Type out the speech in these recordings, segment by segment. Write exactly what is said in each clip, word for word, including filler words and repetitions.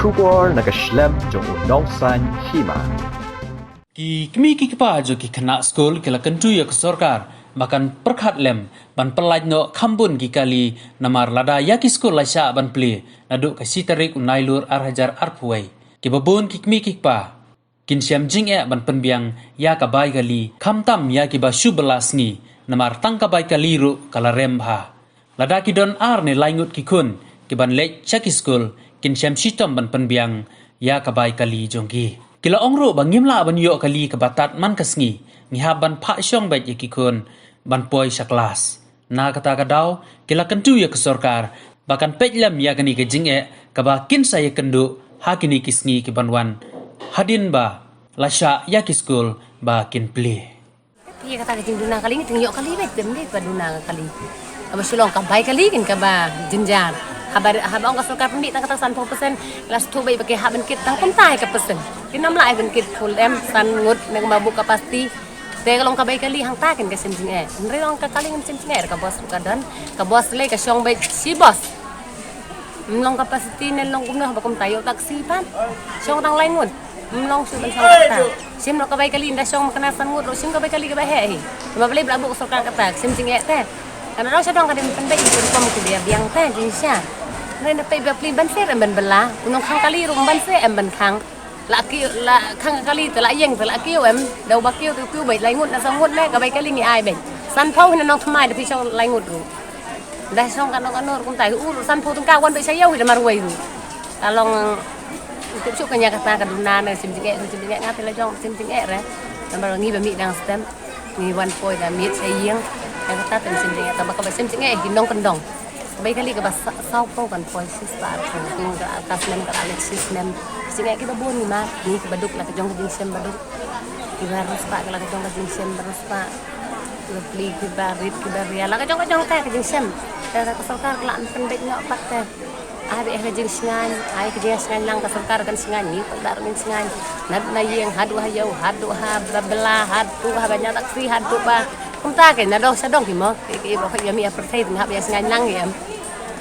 Khubor na ka shlem jong u nongsan hima. Ki kmie ki kpa jong ki khynnah skul ki la kyntu ïa ka sorkar ba kan pyrkhat lem ban pyllait noh kham bun ki kali namar lada ïa ki skul la shah ban plie naduh ka shi tarik u Nailur ar hajar arphew wei, kiba bun ki kmie ki kpa kin shem jingeh ban pynbiang ïa ka bai kali, khamtam ïa kiba shu bylla sngi, namar tang ka bai kali ruh ka la rem bha. Lada ki don ar ne lai ngut ki khun ki ban leit sha ki skul, kin shem shitom ban pynbiang ïa ka bai kali jong ki. Ki la ong ruh ba ngim lah ban ïoh kali kaba tad man ka sngi, ngi hap ban phah shong beit ïa ki khun ban poi sha klas. Na kata ka daw, ki la kyntu ïa ka sorkar ba kan peit lem ïa kane ka jingeh kaba kin sa ïakynduh ha kine ki sngi ki ban wan, hadien ba la shah ïa ki skul ba kin plie. Phi, kata ka jingduna kali ngi teng ïoh kali beit, te mdei ba duna kali. Kaba shu long ka bai kali kin kaba jynjar. Haba, haba ong ka sorkar pynbeit tang kata sanphew percent, la shu beit ba ki hap ban kit tang kumta hi ka percent. Kin ym lah ban kit full em, san ngut ne kumba buh capacity. Te ka long ka bai kali hangta kin ka shem jingeh. Hynrei long ka kali ngim shem jingeh, ka bos ruh ka don. Ka bos lei ka shong beit shi bos. Ym long capacity ne long kumno ba kumta ïoh taxi pat. Shong tang lai ngut. Ym long shu ban shong kata. Shim noh ka bai kali nda shong ma kane san ngut ruh shim ka bai kali kaba heh hi. Kaba balei ba la buh ka sorkar kata, shem jingeh te. Ka nadong shadong ka dei ban pynbeit ïa ki rukom ki biang te jingshisha. Hynrei nda peit ba plie ban sir em ban bylla. U nongkhang kali ruh ban sir em ban khang. La kiew, la khang kali te la ïeng te la kiew em. Da uba kiew te kiew beit lai ngut na san ngut ne ka bai kali ngi ai beit. Sanphew hi na Nongthymmai da phi shong lai ngut ruh. Da shong kano kano ruh kumta hi u ruh sanphew tyngka wan beit sha ïew hi da marwei ruh. Ka long, u tip shuh ka nia kata ka duna ne shem jingeh, shem jingeh nga te la jong shem jingeh re. Namar ngi ba mih dang stem. Ngi wan poi da miet sha ïing. Ïa kata te shem jingeh, tang ba kaba shem jingeh hi nongkyndong. Bai kali kaba sa-, sawphew kan poi shispah ruh. Ka, ka snem ka la leit shisnem. Jingeh kiba bun ngi mad, ngi kiba duk la ka jong ka jingshem ba duk. Kiba riewspah ka la ka jong ka jingshem ba riewspah. Kiba plie kiba rit kiba ria la ka jong ka jong ka, ka jingshem. Te ka sorkar ka la pynbeit noh pat te. Ai ba eh ka jingsngaiñ, ai ka jingsngaiñ lang ka sorkar kan sngaiñ ngi pat da ngin sngaiñ. Naduh na ïing haduh ha ïew, haduh ha ba bylla, haduh ha ba nia taxi, haduh ba. Kumta ke nadong shadong ki mo. Ki, ki ba khot ïa mih ïa pyrthei te ngin hap ïa sngaiñ lang ïa em.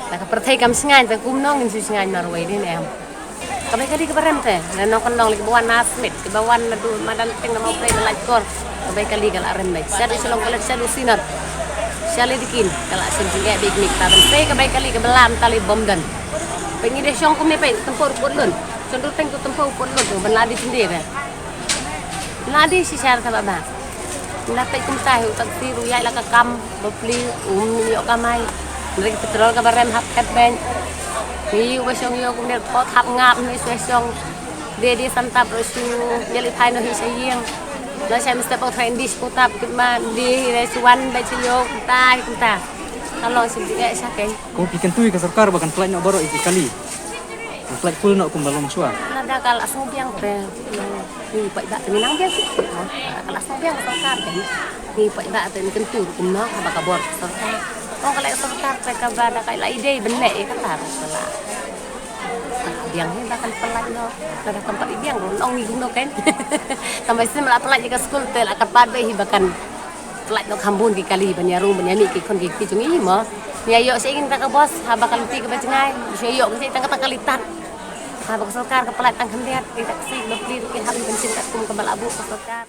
Na ka pyrthei kam sngaiñ te kumno ngin shu sngaiñ marwei dei ne em. Ka bai kali kaba rem te, na nongkyndong lei kiba wan na Smit, kiba wan naduh madan teng na Mawprei na Laitkor. Ka bai kali ka la rem beit. Shaduh Shillong College, shaduh Synod. Sha lei dikin, ka la shem jingeh beit mik ta ban sei ka bai kali kaba lam ta lei bom don. Peit ngi dei shong kumne peit, tympew ruh put lun. Shong dur teng tu tympew put lun tu, ban la dei jingdei re. La dei shisha re kaba ba. La peit kumta hi u taxi ruh ïaid la ka kam. Bapli, um, ïoh kamai. Nrik petrol kaba rem hap khet beng. Ngi ïoh ba shong ïoh kumne pot hap ngap ne shu shong. De de santap ro shu ïa li phai no hi sha ïing. La sha mesti pot hai ndi shu tap kit ma ndi hi re shu wan ba shu ïoh kumta hi kumta. Ka long shu di eh sha kei. Ko ki kyntu ïa ka sorkar ba kan pynlait noh baroh ïa ki kali. Kan pynlait full noh kumba long shuwa. Lada ka la sngewbiang te. Ngi paidbah te ngi nang biang sih. Ka la sngewbiang ka sorkar te. Ngi paidbah te ngi kyntu ruh kumno haba ka bor ka sorkar. Ong ka leh ka sorkar te kaba da ka la idei ban leh ïa kata ruh ka la. Ka biang hi ba kan pynlait noh. Lada kam pat i biang ruh ong ngi kumno kan. Tang ba shisien la pynlait ïa ka skul te la ka pat beit hi ba kan pynlait noh kham bun ki kali ban ïarung ban ïamih ki khun ki kti jong ngi mo. Ngi ïoh sha ïing tang ka bos haba ka lynti kaba jngai. Shu ïoh sha ïing tang kata ka kali tad. Haba ka sorkar ka pynlait tang khyndiat ki taxi ki bapli ruh ki hap ban shim katkum kaba la buh ka sorkar.